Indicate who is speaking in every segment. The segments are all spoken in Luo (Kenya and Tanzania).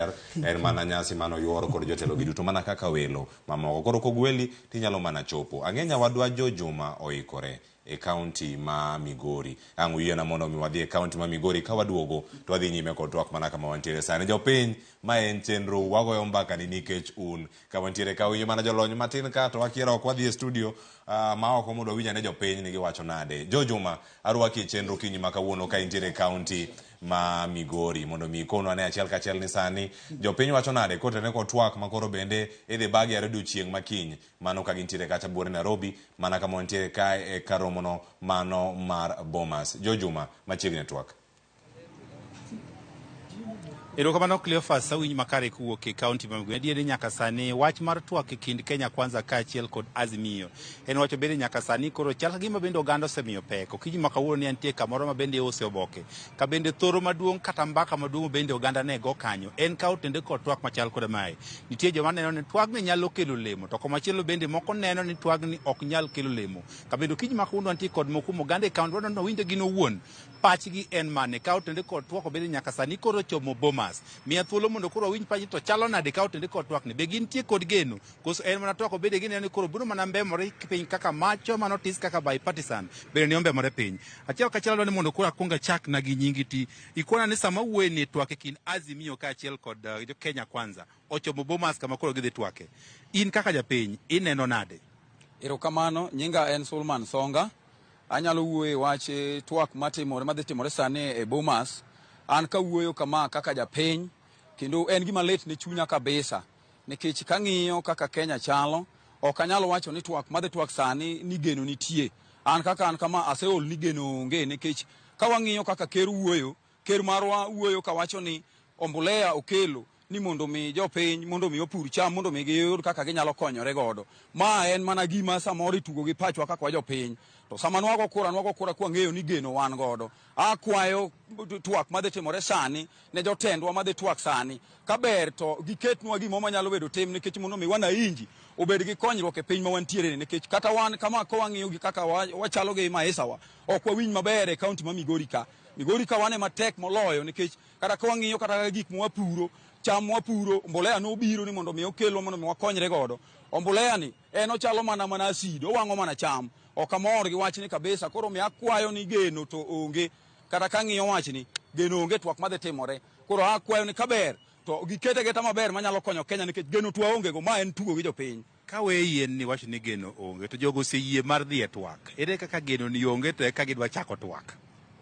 Speaker 1: En mana nyasi mane oyuor kod jotelo gi duto mana kaka welo mamoko. Koro kogweli tinyalo mana chopo. Ang'e nyawadwa Jo Juma oikore e kaunti ma Migori. Ang' uyiena mondo mi wadhi e kaunti ma Migori ka waduogo to wadhi nyime kod twak mana kama wantiere sani. Jopiny, ma en chenro wagoyo mbaka ni nikech un. Ka wantiere ka winjo mana jolony matin ka to wakiera ok wadhi e studio ma oko mondo wawinj ane jopiny ni giwacho nade. Jo Juma, arwaki e chenro kinyi ma kawuono ka intiere e kaunti ma Migori mondo mi ikonwa ane achiel kachiel ni sani jopiny wacho nade kotenore kod twak ma koro bende idhi bagi are odiochieng' ma kiny mano ka gintiere kacha buore Nairobi mana kama wantiere kae e kar romono mano mar Bomas. Jo Juma machiegni e twak.
Speaker 2: Erokamano Cleophas awinj makare kowuok e kaunti ma Migori. Adier ni nyaka sani wach mar twak e kind Kenya Kwanza kaachiel kod Azimio en wach bende nyaka sani koro chal ka gima bende oganda osemiyo pek. Okinyi ma kawuono ni antie kamoro ma bende iuse oboke ka bende thoro maduong' kata mbaka maduong' bende oganda ne go kanyo en ka otende kod twak machal koda mae. Nitie joma neno ni twagni nyalo kelo lemo to komachielo bende moko neno ni twagni ok nyal kelo lemo. Ka bende okinyi ma kawuono wantie kod moko kuom oganda e kaunti wadwaro ni wawinj gin owuon pachgi en mane ka otende kod twak obede nyaka sani koro chomo Bomas. Miya thuolo mondo koro wawinj pachgi to chalo nade ka otende kod twakni. Be gintie kod geno koso en mana twak obede gineno ni koro biro mana mbemore piny kaka macho manotis kaka bipartisan bende ne ombemore piny. Achiel kachiel adwa ni mondo koro akwong achakna gi nyingi ti ikona ni sama wuoye ni twak e kind Azimio kaachiel kod jo Kenya Kwanza ochomo Bomas kama koro gidhi twake. In kaka japiny ineno nade?
Speaker 3: Erokamano, nyinga en Sulman Songa. Anyalo wuoyo e wach twak matimore madhi timore sani e Bomas. An kawuoyo kama kaka japiny kendo en gima lit ne chunya kabisa nikech kang'iyo kaka Kenya chalo ok anyal wacho ni twak madhi twak sani ni geno nitie. An kaka an kama aseol ni geno onge nikech ka wang'iyo kaka ker wuoyo, ker marwa wuoyo kawacho ni ombolea okelo ni mondo mi jopiny mondo mi opur cham mondo mi giyud kaka ginyalo konyore godo. Ma en mana gima samoro itugo gi pachwa kaka wa jopiny. To sama nwago kura, nwago kura kwang'eyo ni geno wan godo. Akwayo twak madhi timore sani ne jotendwa madhi twak sani. Kaber to giketnwa gimoro manyalo bedo tim nikech mondo mi wananchi obed gi konyruok e piny ma wantiere ni nikech kata wan kama ka wang'iyo gi kaka wachalo gi maisawa ok wawinj maber e kaunti ma Migori ka. Migori ka wan ema tek moloyo nikech kata ka wang'iyo kata gik mwapuro, cham mwapuro, mbolea nobiro ni mondo mi okelwa mondo mi wakonyre godo. Ombolea ni en ochalo mana mana acid, owang'o mana cham. Ok amor gi wachni kabisa, koro mi akwayo ni geno to onge. Kata ka ang'iyo wachni, geno onge twak madhi timore. Koro akwayo ni kaber to gikete aketa maber manyalo konyo Kenya nikech geno to waonge go, ma en tugo gi jopiny.
Speaker 2: Ka we yien ni wacho ni geno onge to jogo oseyie mar dhi e twak. Ere kaka geno ni onge to eka gidwa chako twak?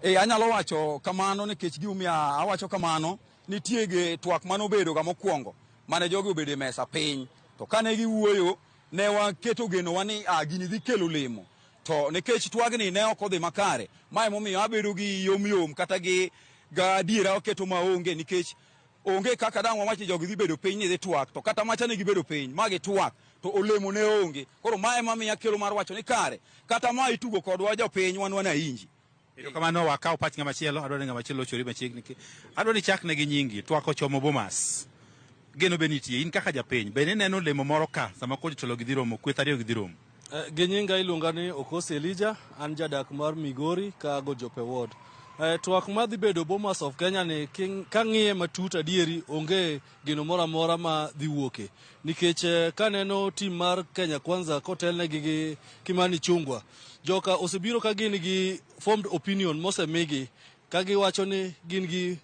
Speaker 3: E, anyalo wacho kamano nikech gimomiyo awacho kamano, nitie ge twak mane obedo ga mokwongo mane jogi obedo e mesa piny. To kane giwuoyo, ne waketo genowa ni a gini dhi kelo lemo. To nikech twagni ne ok odhi makare, ma emomiyo abedo gi yomyom kata gi gadiera waketo maonge nikech onge kaka dang' wawach ni jogi dhi bedo piny ni dhi twak, to kata macha ne gibedo piny ma gitwak to olemo ne onge. Koro ma ema miya kelo mar wacho ni kare kata ma itugo kodwa jopiny wan wananchi.
Speaker 2: Erokamano wakaw pach ng'ama chielo, adwa ni ng'ama chielo ochori machiegni. Adwa ni ichakne gi nyingi, twak ochomo Bomas. Geno be nitie, in kaka japiny, be ineno olemo moro ka sama koro jotelo gi dhi romo, kweth ariyo gi dhi romo?
Speaker 4: Gi nyinga iluonga ni Okosi Elijah, an jadak mar Migori ka Gojope Ward. Twak madhi bedo Bomas of Kenya ni kang'iye matut adieri onge geno moro amora ma dhi wuoke. Nikech kaneno team mar Kenya Kwanza kotelnegi gi Kimani Ichung'wa, joka osebiro ka gin gi formed opinion mosemigi ka giwacho ni gin gi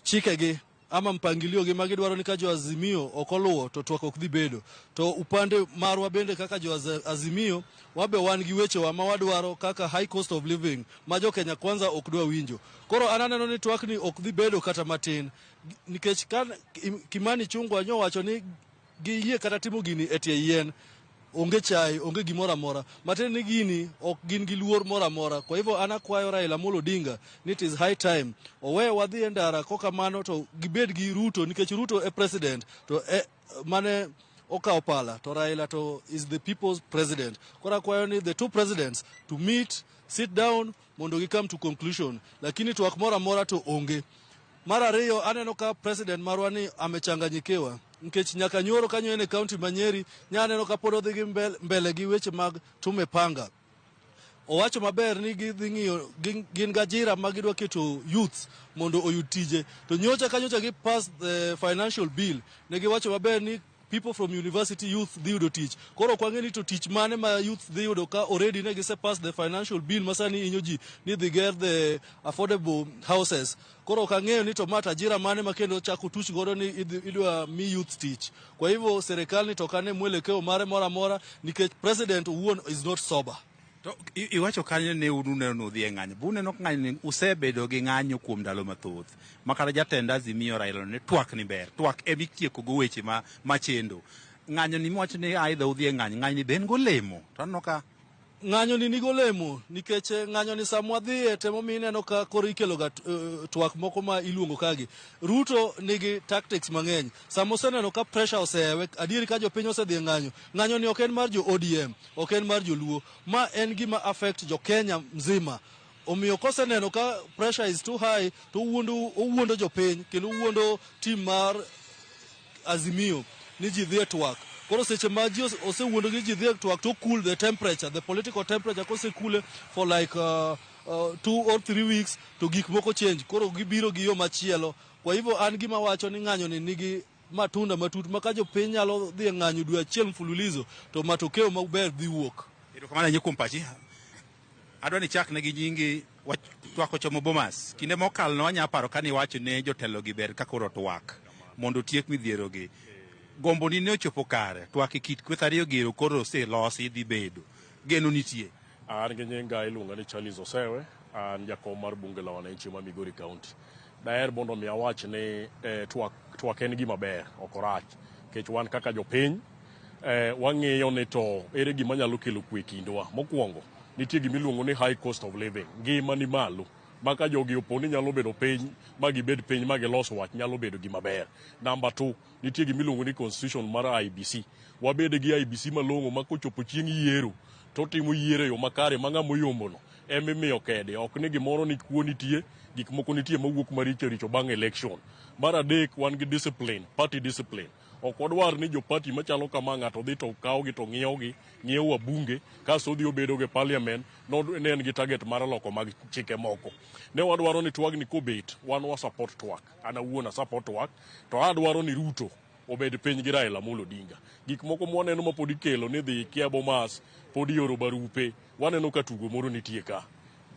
Speaker 4: chikegi ama mpangilio gi ma gidwaro ni ka jo Azimio ok oluwo to twak ok dhi bedo. To upande marwa bende kaka jo Azimio wabe wan gi wechewa ma wadwaro kaka high cost of living ma jo Kenya Kwanza ok dwa winjo. Koro an aneno ni twakni ok dhi bedo kata matin nikech ka Kimani Ichung'wa nyowacho ni giyie kata timo gini e tie yien, onge chai, onge gimoro amora. Matiende ni gini ok gin gi luor moro amora. Kwa hivyo an akwayo Raila Amolo Odinga ni it is high time owe wadhi e ndara, kokamano to gibed gi Ruto nikech Ruto e president to e, mane okawo pala to Raila to is the people's president. Koro akwayo ni the two presidents to meet, sit down mondo gi come to conclusion, lakini twak moro amora to onge. Mar ariyo aneno ka president marwa ni amechanganyikiwa nikech nyaka nyoro kanyo en e county ma Nyeri nya aneno ka pod odhi gi mbele gi weche mag tumepanga. Owacho maber ni gidhi ng'iyo gin gajira ma gidwa keto youths mondo oyud tije. To nyocha ka nyocha gi pass the financial bill, ne giwacho maber ni people from university youth dhi yudo tich. Koro ok wang'e ni to tich mane ma youth dhi yudo ka already ne gise pass the financial bill ma sani hinyo ji ni dhi ger the affordable houses. Koro ok ang'eyo ni to ma to ajira mane ma kendo chako tuch godo ni idwa mi youth tich. Kwa hivyo serikal ni to ok ane mwelekeo mare moro amora nikech president owuon is not sober.
Speaker 2: To iwacho kanyo ni un uneno ni udhi e ng'anyo. Be uneno ka ng'anyo ni usebedo gi ng'anyo kuom ndalo mathoth. Ma kata jatend Azimio Raila ni twak ni ber. Twak ema itieko go weche ma machendo. Ng'anyo ni miwacho ni aidha udhi e ng'anyo. Ng'anyo ni be en golemo. To aneno ka
Speaker 4: Ng'anyo ni nigo olemo nikech ng'anyo ni sama wadhiye to emomiyo ineno ka koro ikelo ga twak moko ma iluongo kagi. Ruto nigi tactics mang'eny. Sama oseneno ka pressure osewe, adieri ka jopiny osedhi e ng'anyo, ng'anyo ni ok en mar jo ODM, ok en mar joluo. Ma en gima affect jo Kenya mzima. Omiyo koseneno ka pressure is too high to owuondo jopiny kendo owuondo team mar Azimio ni ji dhi e twak. Koro seche ma ji osewuondo gi ji dhi e twak to cool the temperature, the political temperature kose cool for like 2 or 3 weeks to gik moko change. Koro gibiro gi yo machielo. Kwa hivyo an gima wacho ni ng'anyo ni nigi matunda matut ma ka jopiny nyalo dhi e ng'anyo dwe achiel mfululizo to matokeo maber dhi wuok.
Speaker 2: Erokamano ahinya kuom pachi. Adwa ni chak ne gi nyingi wach twak ochomo Bomas. Kinde mokalo ne wanya paro kane iwacho ne jotelo gi ber ka koro twak mondo otiek midhiero gi. Gombo ni ne ochopo kare. Twak e kit kweth ariyo gi ero koro oselosi dhi bedo. Geno nitie.
Speaker 5: An gi nyinga iluonga ni Charles Osewe, an jakom mar bunge la wananchi ma Migori County. Daher mondo mi awach ni twak, twak en gima ber, ok orach. Nikech wan kaka jopiny, wang'iyo ni to ere gima nyalo kelo kwe e kindwa. Mokwongo, nitie gima iluongo ni high cost of living, ngima ni malo. Ma ka jogi opo ni nyalo bedo piny, ma gibed piny ma gilos wach, nyalo bedo gima ber. Number two, nitie gima iluongo ni constitution mar IEBC. Wabed gi IEBC malong'o ma kochopo chieng' yiero, to timo yiero e yo makare ma ng'ama oyombono ema imiyo kede. Ok ni gimoro ni kuo nitie, gik moko nitie mawuok maricho richo bang' election. Mar adek, wan gi discipline, party discipline. Ok wadwar ni jo party machalo kama ng'ato dhi to kawogi to ng'iewogi, ng'iewo wabunge, kasto odhi obedo go e parliament, no ne en gi target mar loko mag chike moko. Ne wadwaro ni twagni kobet, wan wa support twak. An awuon a support twak, to adwaro ni Ruto obed piny gi Raila Amolo Odinga. Gik moko mwaneno ma pod ikelo ni dhi kia Bomas, pod ioro barupe, waneno ka tugo moro nitie ka.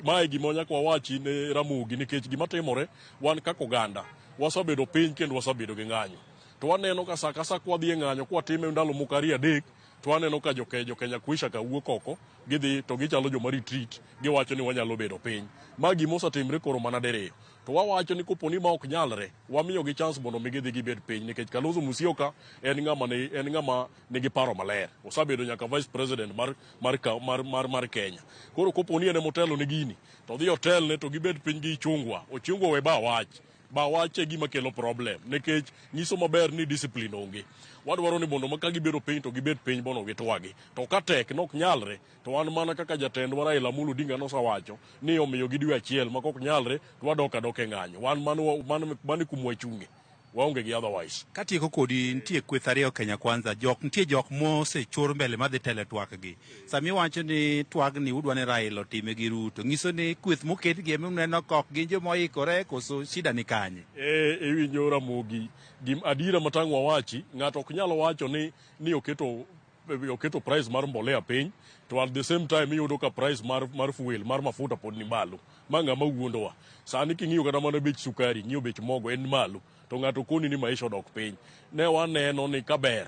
Speaker 5: Mae gima nyaka wawachi ne Ramogi nikech gima timore wan kaka oganda wasebedo piny kendo wasebedo gi ng'anyo. To waneno ka sa ka sa kwadhi e ng'anyo kwatime ndalo moko ariyo adek to waneno ka jo Kenya Kwisha ka wuok oko gidhi to gichalo joma retreat giwacho ni wanyalo bedo piny. Ma gima osetimre koro mana diriyo. To wawacho ni kopo ni ma ok nyalre, wamiyogi chance mondo mi gidhi gibed piny nikech Kalonzo Musyoka en ng'ama ni, en ng'ama nigi paro maler. Osebedo nyaka vice president mar Kenya. Koro kopo ni en emotelo ne gini, to odhi otelne to gibed piny gi Ichung'wa. Ochungwa we ba wach. Ba wach e gima kelo problem nikech nyiso maber ni discipline onge. Wadwaro ni mondo ma ka gibedo piny to gibed piny mondo gitwagi. To ka tek nok nyalre, to wan mana kaka jatendwa Raila Amolo Odinga nosewacho ni omiyogi dwe achiel ma kok nyalre to wadok adoka e ng'anyo. Wan mano e kuma wachung'e. Waonge gi otherwise.
Speaker 2: Katieko kodi nitie kweth ariyo Kenya Kwanza. Jok nitie jok mosechor mbele madhi telo e twak gi. Sama iwacho ni twagni udwa ni Raila otime gi Ruto, nyiso ni kweth moketgi ema uneno ka ok gin joma oikore koso shida ni kanye?
Speaker 5: E, iwinjo Ramogi, gim adiera matang' wawachi, ng'ato ok nyal wacho ni oketo price mar mbolea piny to at the same time iyudo ka price mar fuel mar mafuta pod ni malo. Ma ng'ama wuondowa. Sani king'iyo kata mana bech sukari, ing'iyo bech mogo en malo. To ng'ato koni ni maisha odok piny. Ne waneno ni kaber.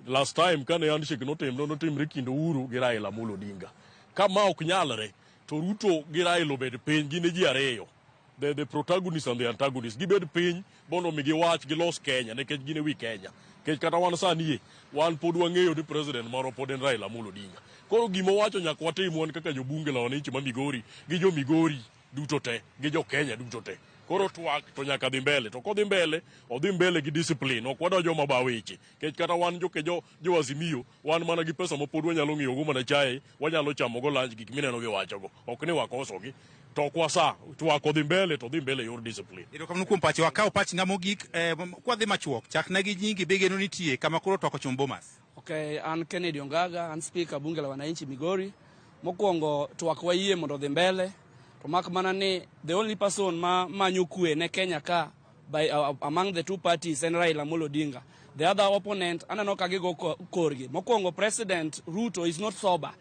Speaker 5: Last time kane handshake notimre, notimre kind Uhuru gi Raila Amolo Odinga. Ka ma ok nyalre, to Ruto gi Raila obed piny, gin e ji ariyo. The protagonist and the antagonist gibed piny mondo mi giwach gilos Kenya nikech gin e wi Kenya. Nikech kata wan sani e, wan pod wang'eyo ni president marwa pod en Raila Amolo Odinga. Koro gima owacho nyaka watim wan kaka jobunge la wananchi ma Migori gi jo Migori duto te gi jo Kenya duto te. Koro twak to nyaka dhi mbele. To kodhi mbele, odhi mbele gi discipline. Ok wadwa joma ba weche. Nikech kata wan jo Azimio, wan mana gi pesa ma pod wanyalo ng'iewogo mana chae, wanyalo chamogo lunch gik mineno giwachogo. Ok ni wakosogi. To ok wasa, twak odhi mbele to odhi mbele e yor discipline.
Speaker 2: Erokamano kuom pachi. Wakaw pach ng'ama mogik kwadhi machuok. Chakna gi nyingi be geno nitie kama koro twak ochomo Bomas.
Speaker 6: Okay, an Kennedy Ongaga, an speaker bunge la wananchi Migori. Mokwongo twak wayie mondo odhi mbele, to mak mana ni the only person ma manyo kwe ne Kenya ka by, among the two parties en Raila Amolo Odinga. The other opponent aneno ka gigo korgi. Mokwongo President Ruto is not sober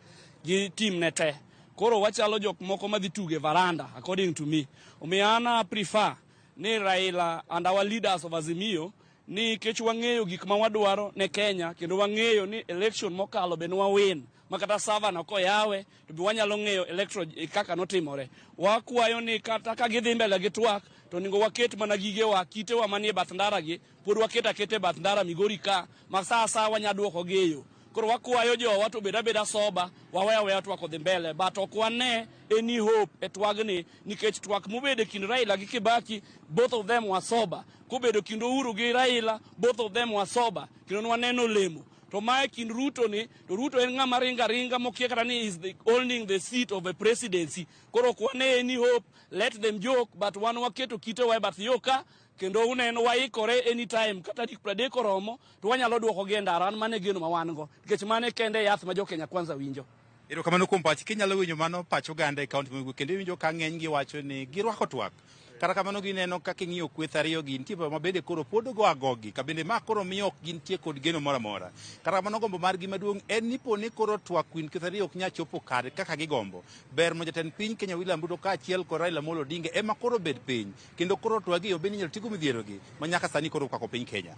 Speaker 6: gi team ne te. Koro wachalo jok moko madhi tuge varanda according to me. Omiyo an a prefer ni Raila and our leaders of Azimio ni kech wang'eyo gik ma wadwaro ne Kenya kendo wang'eyo ni election mokalo be nwa win ma kata server no koyawe to be wanyalo ng'eyo electoral kaka notimore. Wakwayo ni kata ka gidhi mbele gi twak to onego waket mana gigewa kitewa manie bath ndara gi pod waket aketa e bath ndara Migori ka ma sa asaya wanya duoko gi e yo. Koro wakwayo jowa to obed abeda sober, wawe aweya twak odhi mbele but ok wane any hope e twagni nikech twak mobedo e kind Raila gi Kibaki both of them were sober. Kobedo kind Uhuru gi Raila both of them were sober kendo nwaneno olemo. To mae kind Ruto ni to Ruto en ng'ama ringa ringa mokia kata ni is the owning the seat of a presidency. Koro ok wane any hope, let them joke but wan waketo kitewa e bath yo ka kendo uneno waikore anytime kata tarik 30 oromo to wanyalo duoko gi e ndara an mano e geno ma wan go nikech mano e kende yath ma jo Kenya Kwanza winjo.
Speaker 2: Erokamano kuom pachi. Kinyalo winjo mano pach oganda e kaunti ma Migori kendo iwinjo ka ng'eny gi wacho ni girwako twak. Kata kamano gineno kaka ing'iyo kweth ariyo gi nitie ma bende koro pod go agogi ka bende ma koro miyo ok gintie kod geno moro amora. Kata kamano gombo margi maduong' en ni po ni koro twak kind kweth ariyo ok nyal chopo kare kaka gigombo. Ber mondo jatend piny Kenya William Ruto kaachiel kod Raila Amolo Odinga ema koro bed piny kendo koro twagi yo bende inyalo tigo midhierogi ma nyaka sani koro okwako piny Kenya.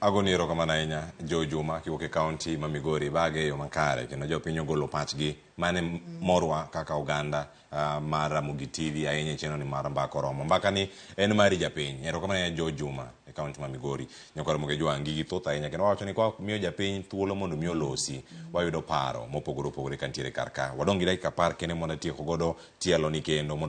Speaker 1: Agoni erokamano ahinya Joe Juma kiwuok e kaunti ma Migori bage e yo makare kendo jopiny ogolo pachgi mane morwa kaka oganda mar Ramogi TV ahinya e chenro ni mar Mbaka Oromo. Mbaka ni en mari japiny. Erokamano ahinya Joe Juma e kaunti ma Migori. Nyakwar Ramogi Ojwang' gigi thoth ahinya kendo wawacho ni kwa miyo japiny thuolo mondo mi olosi wayudo paro mopogore opogore kantiere kar ka. Wadong' gi dakika 10 kende mondo atieko godo tielo ni kendo.